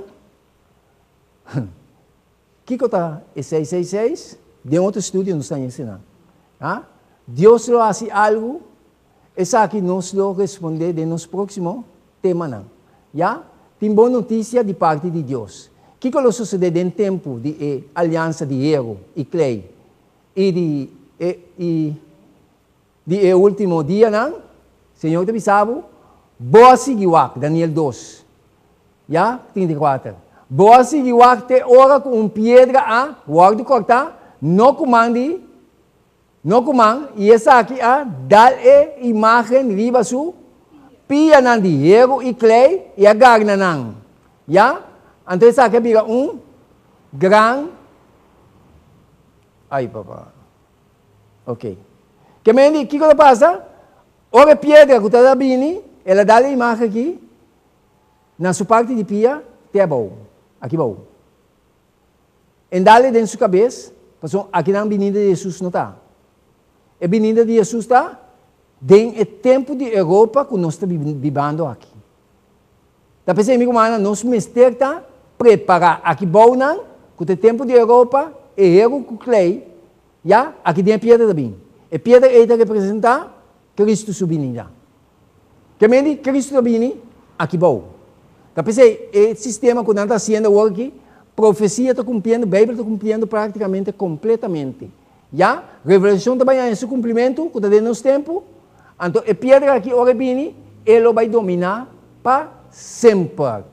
Kiko ta e 666? Den otro studio nos ta enseña. Ha? Dios lo hasi algu? Esaki nos lo respondé den nos próksimo temanan. Ya? Tin bon notisia di parti di Dios. Kiko lo sosodé den tempu di e aliansa di heru i klei i di e i Di e último dianan, Señor ta bisa bo, Bo a sigui wak, Daniel dos, ya, 34. Bo a sigui wak te ora ku un piedra a wòrdu kòrtá. No ku man di, no ku man, i esaki a dal e imágen riba su pianan di heru i klei i a garna nan. Ya? Anto esaki a bira un gran. Ai papa. Ok. Ke men di, kiko ta pasa? Ora e piedra ku ta bini, el a dal e imágen aki na su parti di pia te abou, aki bou. En dal-e den su kabes, pasobra akinan binida di Hesus no ta. E binida di Hesus ta den e tempu di Europa ku nos ta bibando aki. Ta p'esei mi rumannan nos mester ta prepará. Aki bounan ku ta e tempu di Europa, e heru ku klei, ya, aki den e piedra ta bin. E piedra ei ta representá Kristu su binida. Ke men di Kristu ta bini aki bou. Ta p'esei e sistema ku nan ta hasiendo awor aki, profesia ta kumpliendo, Beibel ta kumpliendo praktikamente kompletamente. Ya, Revelashon ta bai haña su kumplimentu ku ta den nos tempu. Anto e piedra aki ora e bini, e lo bai dominá pa semper.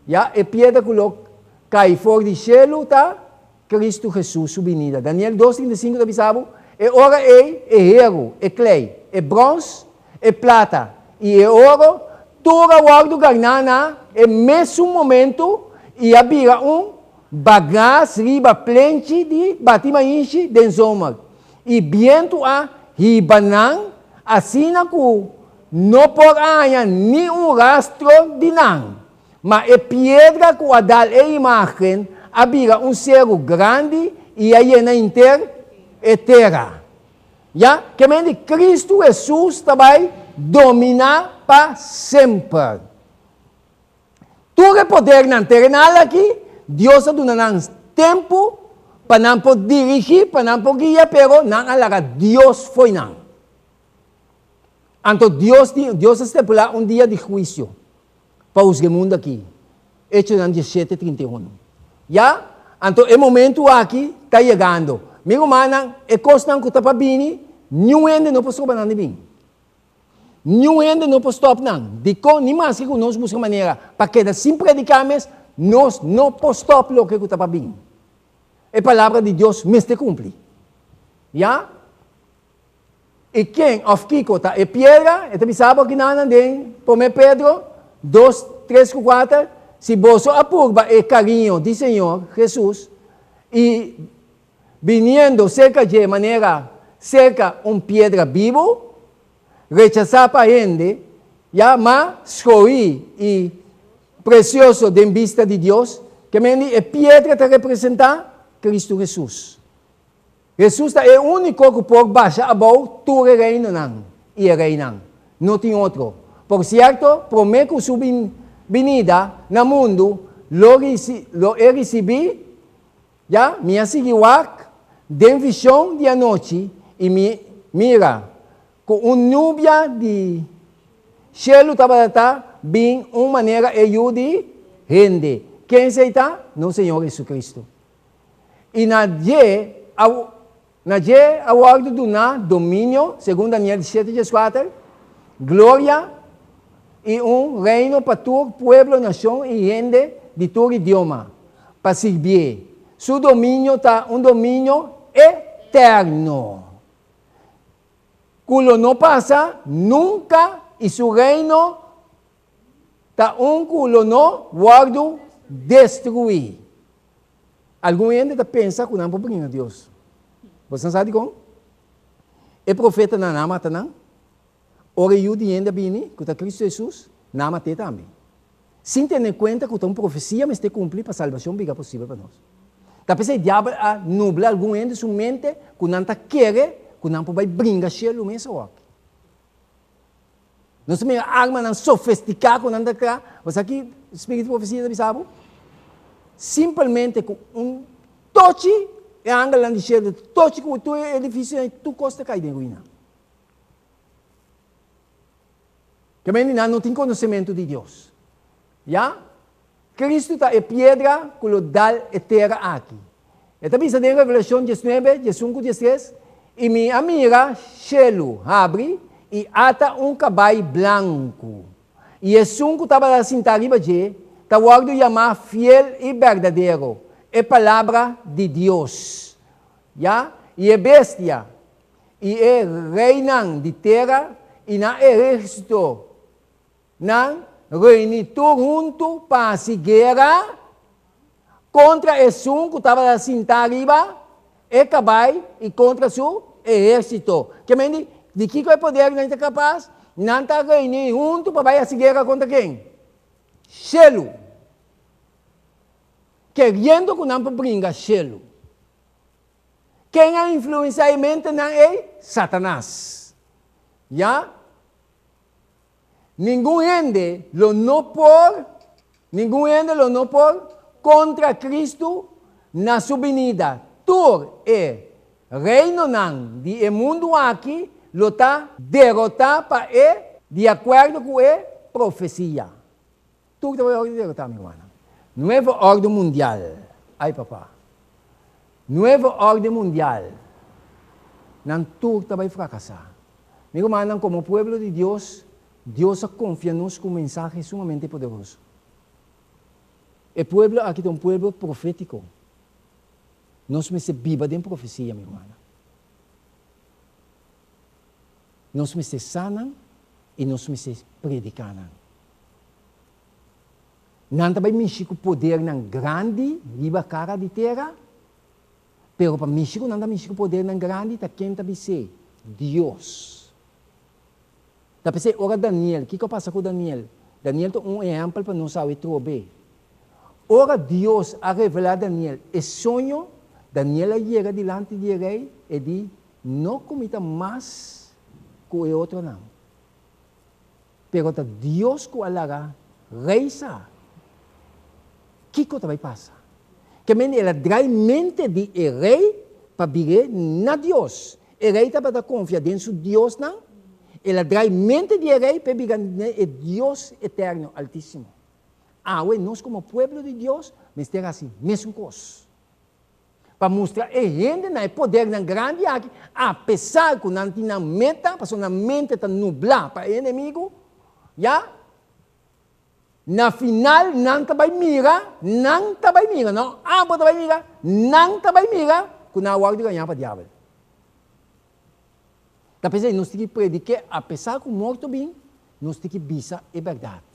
Ya, e piedra ku lo kai for di shelu ta Kristu Hesus su binida. Daniel dos 35 ta bisa bo, E ora ei e heru, e klei, e bròns, e plata i e oro tur a wòrdu garná na e mesun momentu i a bira un bagas riba plenchi di bati mainshi den zomer, i bientu a hiba nan asina ku no por a haña ni un rastro di nan. Ma e piedra ku a dal e imágen a bira un seru grandi i a yena henter e tera. Ya, ke men di Kristu Hesus ta bai dominá pa semper. Tur e podernan terenal aki, Dios a duna nan tempu pa nan por dirigí, pa nan por guia, pero nan a laga Dios fo'i nan. Anto Dios tin, Dios a stipulá un dia di huisio pa husga e mundu aki, Echonan 17, 31. Ya? Anto e momentu aki ta yegando. Mi rumannan, e kosnan ku ta pa bini, niun hende no por stroba nan di bin. Niun hende no por stòp nan. Dikon? Ni maske ku nos buska manera pa keda sin prediká mes, nos no por stòp loke ku ta pa bin. E palabra di Dios mester kumpli. Ya? I ken òf kiko ta e piedra? E ta bisa bo kinanan den Promé Pedro dos, tres ku kuater, Si boso a purba e kariño di Señor Hesus i biniendo serka dje manera serka un piedra bibu, rechasá pa hende, ya, ma skohí i presioso den bista di Dios, ke men di e piedra ta representá Kristu Hesus. Hesus ta e úniko ku por basha abou tur e reinonan i e reinan. No tin otro. Por sierto, promé ku su binida na mundu, lo lo e risibí, Ya, mi a sigui wak den vishon di anochi i mi mira ku un nubia di shelu tabata ta bin un manera e Yu di hende. Ken esei ta? Nos Señor Jesucristo. I na dje a na dje a wòrdu duná dominio, segun Daniel 7 dieskuater, gloria i un reino pa tur pueblo, nashon i hende di tur idioma, pa sirbié. Su dominio ta un dominio eterno, ku lo no pasa nunka, i su reino ta un ku lo no wòrdu destruí. Algun hende ta pensa ku nan por bringa Dios. Boso sa dikon? E profetanan nan a mata nan. Ora e Yu di hende a bini, ku ta Kristu Hesus, nan a mat'é tambe. Sin tene kuenta ku ta un profesia mester kumpli pa salbashon bira posibel pa nos. Ta p'esei Diabel a nubla algun hende su mente ku nan ta kere ku nan por bai bringa shelu mes awor. Nos ta mira armanan sofestiká ku nan ta kra. Bo sa ki spiritu di profesia ta bisa bo? Simpelmente ku un tochi e angelnan di shelu ta tochi ku tur e edifisionan i tur kos ta kai den ruina. Ke men di nan no tin konosementu di Dios. Ya? Kristu ta e piedra ku lo dal e tera aki. E ta bisa den Revelashon 19, 11 ku 13, I mi a mira shelu habri, i ata un kabai blanku, i esun ku tabata sintá riba dje ta wòrdu yamá Fiel i Berdadero, e Palabra di Dios. Ya, i e bestia, i e reinan di tera, i nan ehérsito, nan reuní tur huntu pa hasi guera kontra esun ku tabata sintá riba e kabai i kontra su ehérsito. Ke men di, di kiko e podernan ta kapas? Nan ta reuní huntu pa bai hasi guera kontra ken? Shelu. Keriendo ku nan por bringa shelu. Ken a influensiá e mentenan ei? Satanas. Ya. Ningun hende lo no por, ningun hende lo no por kontra Kristu na su binida. Tur e reinonan di e mundu aki lo ta derotá pa e, di akuerdo ku e profesia. Tur ta bai òrdu derotá, mi rumannan. Nuevo òrdu mundial. Ai papa. Nuevo orden mundial. Nan tur ta bai frakasá. Mi rumannan, komo pueblo di Dios, Dios a konfia nos ku un mensahe sumamente poderoso. E pueblo aki ta un pueblo profétiko. Nos mester biba den profesia, mi rumannan. Nos mester sa nan i nos mester prediká nan. Nan ta bai mishi ku podernan grandi riba kara di tera, pero pa mishi ku nan ta mishi ku podernan grandi ta ken ta bis'é? Dios. Ta p'esei ora Daniel, kiko a pasa ku Daniel? Daniel ta un ehèmpel pa nos awe trobe. Ora Dios a revelá Daniel e soño, Daniel a yega dilanti di e rei, e di, No ku mi ta mas ku e otronan. Pero ta Dios ku a laga rei sa kiko ta bai pasa. Ke men el a drai mente di e rei pa bir'é na Dios. E rei tabata konfia den su diosnan, el a drai mente di e rei p'e bira na e Dios eterno, Altísimo. Awe nos komo pueblo di Dios mester hasi mesun kos. Pa mustra e hendenan e podernan grandi aki, apesar ku nan tin nan meta, pasobra nan mente ta nublá pa e enemigu, ya, na final nan ta bai mira, nan ta bai mira, no abo ta bai mira, nan ta bai mira ku nan a wòrdu gañá pa diabel. Ta p'esei nos tin ki predik'é apesar ku morto bin, nos tin ki bisa e bèrdat.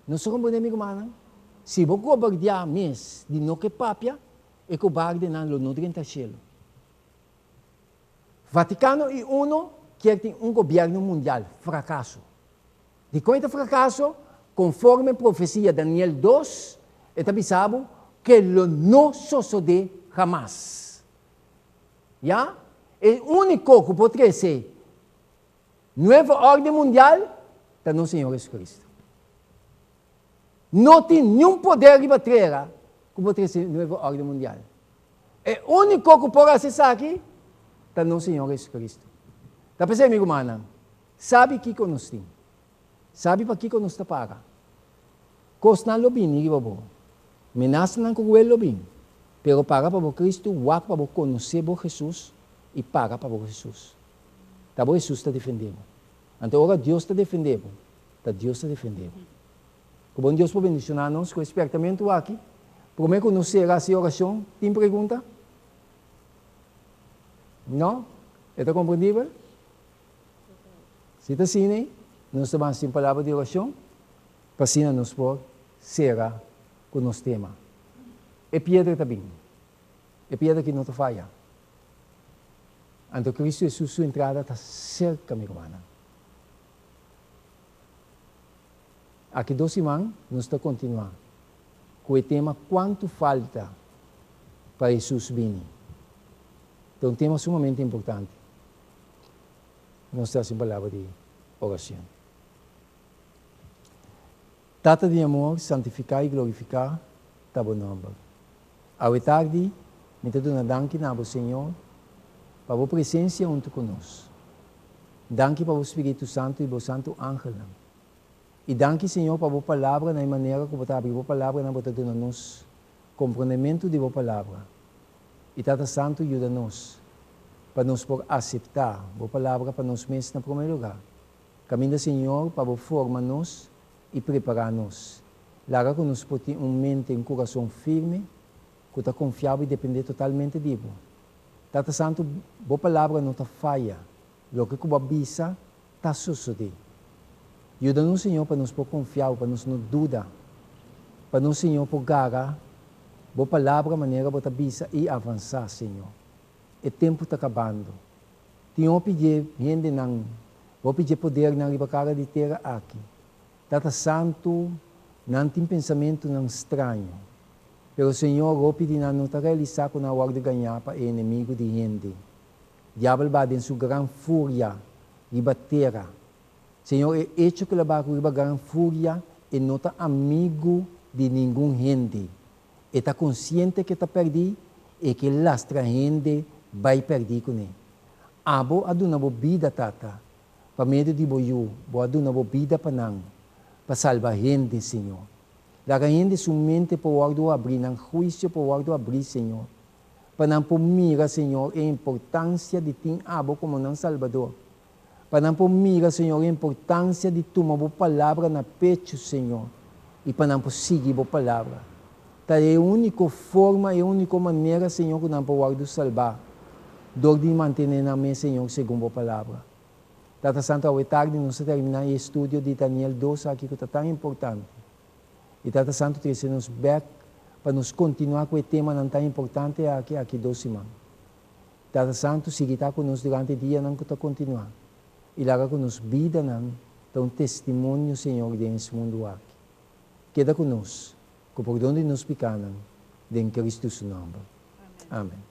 Nos ta komprendé, mi rumannan? Si bo kobardiá mes di no ke papia, e kobardenan lo no drenta shelu. Vatikano i uno kier tin un gobièrnu mundial, frakaso. Dikon e ta frakaso? Konforme profesia Daniel dos, e ta bisa bo ke lo no sosodé hamas. Ya? E úniko ku por trese Nuevo orden mundial ta nos Señor Jesucristo. No tin niun poder riba tera ku por trese nuevo orden mundial. E úniko ku por hasi esaki ta nos Señor Jesucristo. Ta p'esei, mi rumannan, sabi kiko nos tin. Sabi pakiko nos ta para. Kosnan lo bini riba bo. Menasanan kruel lo bin. Pero para pa bo Cristo, wak pa bo konosé bo Jesus i para pa bo Jesus. Ta bo Hesus ta defendé bo. Anto ora Dios ta defendé bo, ta Dios ta defendé bo. Ku bon Dios por bendishoná nos ku e spièrtamentu aki. Promé ku nos sera hasi orashon, tin pregunta? No? E ta komprendibel? Si ta asina, nos ta ban hasi un palabra di orashon pa asina nos por sera ku nos tema. E piedra ta bin. E piedra aki no ta faya. Anto Cristo Jesus su entrada ta cerca, mi rumannan. Aki dos siman nos ta continua cu e tema Cuanto falta pa Jesus bini? Ta un tema sumamente importante. Nos ta haci un palabra di oracion. Tata di amor, santifica y glorifica ta bo nomber. Awe tardi mi ta duna danki na bo Señor pa bo presencia hunto cu nos. Danki pa bo Spiritu Santo y bo santo angelnan. Y danki Señor pa bo palabra na e manera cu bo ta abri bo palabranan bo ta duna nos comprondemento di bo palabra. Y Tata Santo yuda nos pa nos por acepta bo palabra pa nos mes na prome lugar. Caminda Señor pa bo forma nos y prepara nos. Laga cu nos por tin un mente y un curason firme. ku ta konfia Bo i dependé totalmente di Bo. Tata Santu, Bo palabra no ta faya. Loke ku Bo a bisa ta sosodé. Yuda nos, Señor, pa nos por konfia Bo, pa nos no duda. Pa nos, Señor, por gara Bo palabra manera Bo ta bisa i avansá, Señor. E tempu ta kabando. Tin hopi dje hendenan, hopi dje podernan riba kara di tera aki. Tata Santu, nan tin pensamentunan straño. Pero Señor, hopi di nan no ta realisá ku nan a wòrdu gañá pa e enemigu di hende. Diabel ba den su gran furia riba tera. Señor, e echo ku el a ba ku riba gran furia, e no ta amigu di ningun hende. E ta konsiente ku e ta pèrdí, e ke lastra hende bai pèrdí kuné. Abo a duna bo bida, Tata, pa medio di bo Yu, bo a duna bo bida pa nan, pa salba hende, Señor. Laga hende su mente por wòrdu habrí, nan huisio por wòrdu habrí, Señor, pa nan por mira, Señor, e importansia di tin abo komo nan Salbador. Pa nan por mira, Señor, e importansia di tuma bo Palabra na pechu, Señor, i pa nan por sigui bo Palabra. Ta e úniko forma, e úniko manera, Señor, ku nan por wòrdu salbá, dor di mantené nan mes, Señor, segun bo Palabra. Tata Santu, awe tardi nos ta terminá e estudio di Daniel dos aki ku ta tan importante. I Tata Santu trese nos bèk pa nos kontinuá ku e temanan tan importante aki, aki dos siman. Tata Santu sigui ta ku nos durante e dianan ku ta kontinuá i laga ku nos bidanan ta un testimonio, Señor, den es mundu aki. Keda ku nos, ku pordon di nos pikanan, den Kristu su nòmber. Amen.